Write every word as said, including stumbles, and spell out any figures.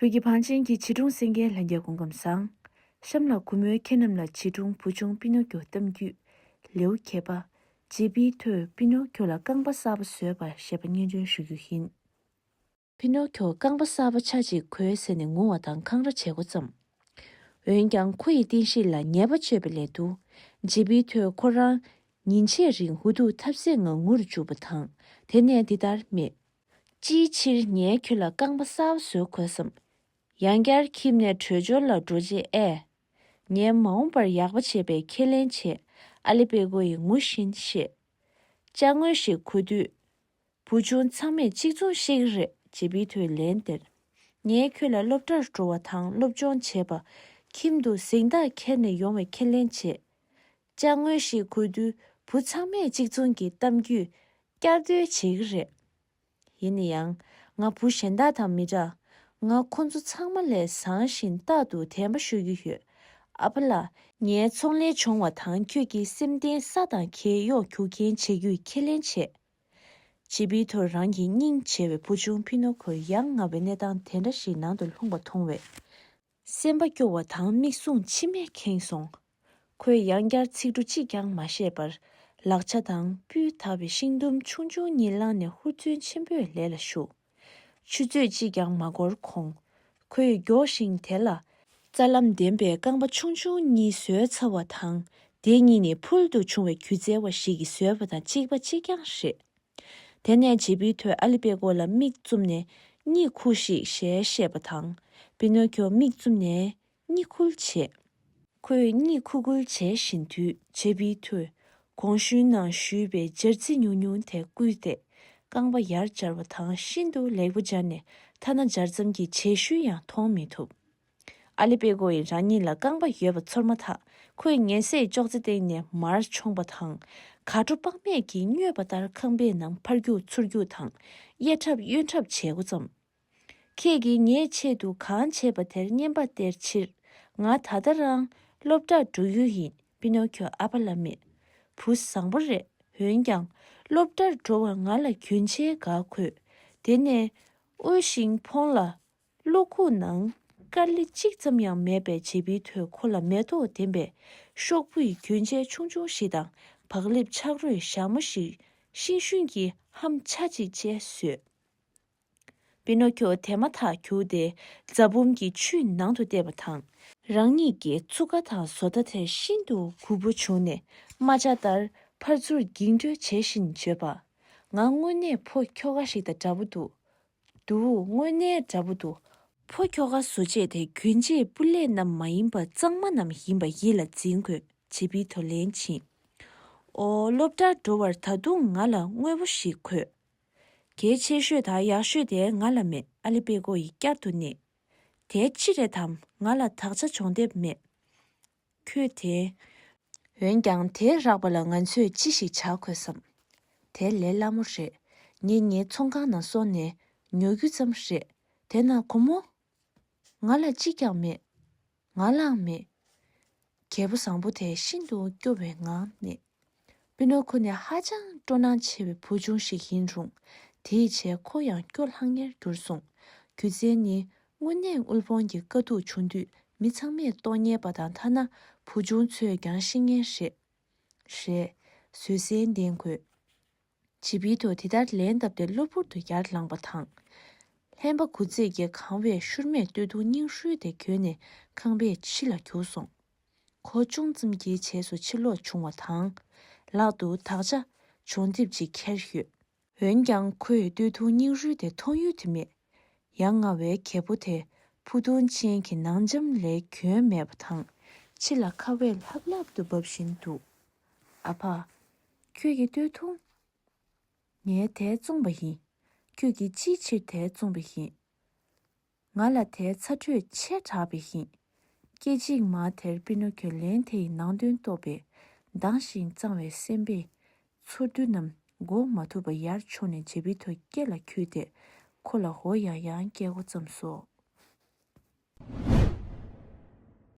བོད་ཀྱི་བང་ཆེན་གྱི་བྱིས་སྒྲུང་གསན་མཁན་ལྷན་རྒྱས་སྐུ་ཁམས་བཟང་། གཤམ་ལ་གུས་མོས་ཁྱེད་རྣམས་ལ་བྱིས་སྒྲུང་བུ་ཆུང་པི་ནོ་ཀྱོ་གཏམ་རྒྱུད། ལེའུ་བརྒྱད་པ། ཇེ་པི་ཐོས་པི་ནོ་ཀྱོ་ལ་རྐང་པ་གསར་པ་བཟོས་པ་ཞེས་པ་སྙན་སྒྲོན་ཞུ་རྒྱུ་ཡིན། པི་ནོ་ཀྱོ་རྐང་པ་གསར་པ་ཆ་གཅིག་གོས་ཟེར་ནས་ངུ་བ་དང་འཁང་ར་བྱེད་འགོ་བརྩམས། འོན་ཀྱང་ཁོ་ཡི་རྟེན་གཞི་ལ་ཉེས་པ་བཅོས་པའི་སླད་དུ། ཇེ་པི་ཐོས་ཁོ་རང་ཉིན་ཕྱེད་རིང་ཧུ་ཐུག་ཐབས་ཟད་ངང་ངུ་རུ་འཇུག་པ་དང་དེ་ནས་འདི་ལྟར་སྨྲས། ཅིའི་ཕྱིར་ངས་ཁྱོད་ལ་རྐང་པ་གསར་པ་བཟོ་དགོས་སམ། ཡང་བསྐྱར་ཁྱིམ་ནས་བྲོས་འབྱོར་ལ་འགྲོ་རྗེས་ཨེ། ངས་མ་འོངས་པར་ཡག་པ་བྱེད་པའི་ཁས་ལེན་བྱས། ཨ་ལི་པེ་ཀོ་ཡིས་ངུ་བཞིན་བཤད། ཅ་དངོས་ཤིག་དགོས་དུས། བུ་ཆུང་ཚང་མས་གཅིག་མཚུངས་བཤད་ཀྱི་རེད། ཇེ་པི་ཐོས་ལན་སྟེར། ངས་ཁྱོད་ལ་སློབ་གྲྭར་འགྲོ་བ་དང་སློབ་སྦྱོང་བྱེད་པ། ཁྱིམ་དུ་གཟེངས་རྟགས་ཁྱེར་ནས་ཡོང་བའི་ཁས་ལེན་བྱས། ཅ་དངོས་ཤིག་དགོས་དུས་བུ་ཚང་མས་གཅིག་མཚུངས་ཀྱི་གཏམ་རྒྱུད་བསྐྱར་ཟློས་བྱེད་ཀྱི་རེད། ཡིན་ན་ཡང་། ང་བུ་གཞན་དག་དང་མི་འདྲ། ང་ཁོ་ཚོ་ཚང་མ་ལས་བཟང་ཞིང་རྟག་ཏུ་དད་པ་ཞུ་གི་ཡོད། ཨ་ཕ་ལགས། ངའི་ཚོང་ལས་བྱུང་བ་དང་ཁྱོད་ཀྱི་སེམས་རྟེན་ས་དང་ཁྱེའི་གཡོག་རྒྱུག་མཁན་བྱེད་རྒྱུའི་ཁས་ལེན་བྱས། ཇེ་པི་ཐོས་རང་གི་སྙིང་རྗེ་བའི་བུ་ཆུང་པི་ནོ་ཁོ་ཡ་ང་བའི་གནས་སྟངས་དེ་འདྲ་ཞིག་ནང་དུ་ལྷུང་བ་མཐོང་བས། སེམས་པ་སྐྱོ་བ་དང་མིག་ཟུང་མཆི་མས་ཁེངས་སོང་། ཁོས་ཡང་བསྐྱར་ཚིག་འབྲུ་གཅིག་ཀྱང་མ་བཤད་པར། ལག་ཆ་དང་སྤུས་དག་པའི་ཤིང་དུམ་ཆུང་ཆུང་གཉིས་བླངས་ནས་ཧུར་བརྩོན་ཆེན་པོས་ལས་ལ་ཞུགས། ཆུ་ཚོད་གཅིག་ཀྱང་མ་འགོར་གོང་། ཁོས་མགྱོགས་ཤིང་དེ་ལ་རྩ་ལམ་ལྡན་པའི་རྐང་པ་ཆུང་ཆུང་གཉིས་བཟོས་ཚར་བ་དང་། དེ་གཉིས་ནི་ཕུལ་དུ་བྱུང་བའི་སྒྱུ་རྩལ་བ་ཞིག་གིས་བཟོས་པ་དང་གཅིག་པ་གཅིག་རྐྱང་རེད། དེ་ནས་ཇེ་པི་ཐོས་ཨ་ལི་པེ་ཀོ་ལ་མིག་བཙུམ་ནས་གཉིད་ཁུག་ཤིག་ཞེས་བཤད་པ་དང་། པི་ནོ་ཁྱོ་མིག་བཙུམ་ནས་གཉིད་ཁུག་བྱས། ཁོས་གཉིད་ཁུག་ཁུག་བྱེད་བཞིན་དུས་ཇེ་པི་ཐོས་གོང་ཞུས་ནང་ཞུས་པའི་སྦྱར་རྩི་ཉུང་ཉུང་དེ་བསྐུས་ཏེ། རྐང་པ་ཡར་སྦྱར་བ་དང་ཤིན་ཏུ་ལེགས་པོ་སྦྱར་ནས་ཐ་ན་སྦྱར་མཚམས་ཀྱི་བྱད་གཞུ་ཡང་མཐོང་མི་ཐུབ། ཨ་ལི་པེ་ཀོ་ཡིས་རང་ཉིད་ལ་རྐང་པ་ཡོད་པ་ཚོར་མ་ཐག་ཁོས་ཉལ་སའི་ཅོག་ཙེ་སྟེང་ནས་མར་མཆོངས་པ་དང་། དགའ་སྤྲོ་དཔག་མེད་ཀྱིས་སྨྱོས་པ་ལྟར་ཁང་པའི་ནང་ཕར་རྒྱུག་ཚུར་རྒྱུག་དང་། གཡས་འཁྲབ་གཡོན་འཁྲབ་བྱེད་འགོ་བརྩམས། ཁྱེད་ཀྱིས་ངའི་ཆེད་དུ་གང་བྱས་པ་དེར་རྔན་པ་སྟེར་ཕྱིར། ང་ད་ལྟ་རང་སློབ་གྲྭར་འགྲོ་རྒྱུ་ཡིན། པི་ནོ་ཁྱོ་ཨ་ཕ་ལ་སྨྲས། བུ་བཟང་པོ་རེད། འོན་ཀྱང་། སློབ་གྲྭར་འགྲོ་བར་ང་ལ་གྱོན་ཆས་འགའ་དགོས། དེ་ནས། དབུལ་ཞིང་ཕོངས་ལ། བློ་ཁོག་ནང་དཀའ་ལས་གཅིག་ཙམ་ཡང་མེད་པའི་ཇེ་པི་ཐོས་ཁོ་ལ་མེ་ཏོག་ལྡན་པའི་ཤོག་བུའི་གྱོན་ཆས་ཆུང་ཆུང་ཞིག་དང་བག་ལེབ་ཆག་རོའི་ཞྭ་མོ་ཞིག་ཤིང་ཤུན་གྱི་ལྷམ་ཆ་གཅིག་བཅས་བཟོས། པི་ནོ་ཁྱོ་དེ་མ་ཐག་རྒྱུགས་ཏེ་རྫ་བུམ་གྱི་ཆུའི་ནང་དུ་བལྟས་པ་དང་། རང་ཉིད་ཀྱི་ཚུགས་ཀ་དང་བཟོ་ལྟ་དེ་ཤིན་ཏུ་གུས་པོ་བྱུང་ནས་རྨ་བྱ་ལྟར་ཕར་ཚུར་འགྱིང་འགྲོལ་བྱེད་བཞིན་བརྗོད་པ། ང་དངོས་གནས་ཕོ་ཁྱོ་ག་ཞིག་དང་འདྲ་པོ་འདུག་འདུག་དངོས་གནས་འདྲ་པོ་འདུག་ཕོ་ཁྱོ་ག་བཟོ་ཆས་དེ་གྱོན་ཆས་སྤུས་ལེགས་རྣམས་མ་ཡིན་པ་གཙང་མ་རྣམས་ཡིན་པ་ཡིད་ལ་འཛིན་དགོས། ཇེ་པི་ཐོས་ལན་བྱིན། ཨོ། སློབ་གྲྭར་འགྲོ་བར་ད་དུང་ང་ལ་དངོས་པོ་ཞིག་དགོས། གལ་ཆེ་ཤོས་དང་ཡག་ཤོས་དེ་ང་ལ་མེད། ཨ་ལི་པེ་ཀོ་ཡིས་བསྐྱར་དུ་སྣེ། དེ་ཅི་རེད་དམ། ང་ལ་དག་ཆ་སྦྱོང་དེབ་མེད། ཁྱོད་དེ། འོན་ཀྱང་དེ་རག་པ་ལ་ང་ཚོས་ཅི་ཞིག་བྱ་དགོས་སམ། དེ་ལས་སླ་མོ་རེད། ངེད་གཉིས་ཚོང་ཁང་ནང་སོང་ནས་ཉོ་རྒྱུ་ཙམ་རེད། དེ་ན་སྒོར་མོ། ང་ལ་གཅིག་ཀྱང་མེད། ང་ལའང་མེད། རྒད་པོ་བཟང་པོ་དེ་ཤིན་ཏུ་སྐྱོ་བའི་ངང་ནས། པི་ནོ་ཁོ་ནི་ཧ་ཅང་སྤྲོ་སྣང་ཆེ་བའི་བུ་ཆུང་ཞིག་ཡིན་རུང་། དེའི་ཆེད་ཁོ་ཡང་སྐྱོ་ལྷང་ངེར་གྱུར་སོང་། རྒྱུ་མཚན་ནི། དངོས་གནས་དབུལ་ཕོངས་ཀྱི་དཀའ་སྡུག་བྱུང་དུས་མི་ཚང་མས་ལྟོ་ཉལ་པ་དང་ཐ་ན་བུ་ཆུང་ཚོས་ཀྱང་ཤི་ངེས་རེད། རེད། བཟོད་བསྲན་ལྡན་དགོས། ཇི་བི་ཏོ་དེ་ལྟར་ལན་བཏབ་སྟེ་གློ་བུར་དུ་ཡར་ལངས་པ་དང་། ལྷན་པ་དགུ་བརྩེགས་ཀྱིས་གང་བའི་ཤུར་མའི་སྟོད་ཐུང་རྙིང་ཧྲུལ་དེ་གྱོན་ནས་ཁང་པའི་ཕྱི་ལ་རྒྱུགས་སོང་། གོས་ཅུང་ཙམ་གྱི་རྗེས་སུ་ཕྱིར་ལོག་བྱུང་བ་དང་། ལག་ཏུ་དག་ཆ་སྦྱོང་དེབ་ཅིག་འཁྱེར་ཡོད། འོན་ཀྱང་ཁོས་སྟོད་ཐུང་རྙིང་ཧྲུལ་དེ་མཐོང་ཡུལ་དུ་མེད། ཡ་ང་བའི་རྒད་པོ་དེ་ཕུ་ཐུང་ཅན་གྱི་ནང་འཇམ་ལས་གྱོན་མེད་པ་དང་། ཕྱི་ལ་ཁ་བས་ལྷབ་ལྷབ་ཏུ་འབབ་བཞིན་འདུག་ཨ་ཕ། ཁྱོད་ཀྱི་སྟོད་ཐུང་། ངས་དེ་བཙོངས་པ་ཡིན། ཁྱོད་ཀྱིས་ཅིའི་ཕྱིར་དེ་བཙོངས་པ་ཡིན། ང་ལ་དེའི་ཚ་དྲོད་ཆེ་དྲགས་པས་ཡིན། སྐད་ཅིག་མ་དེར་པི་ནོ་ཁྱོའི་ལན་དེ་ཡི་ནང་དོན་རྟོགས་པས། དྭངས་ཤིང་གཙང་བའི་སེམས་པས་ཚོར་འདུ་རྣམས་འགོག་མ་ཐུབ་པར་ཡར་མཆོངས་ནས་ཇེ་བི་ཏོའི་སྐེ་ལ་འཁྱུད་དེ་ཁོ་ལ་འོ་ཡང་ཡང་བཀྱག་འགོ་བརྩམས་སོ།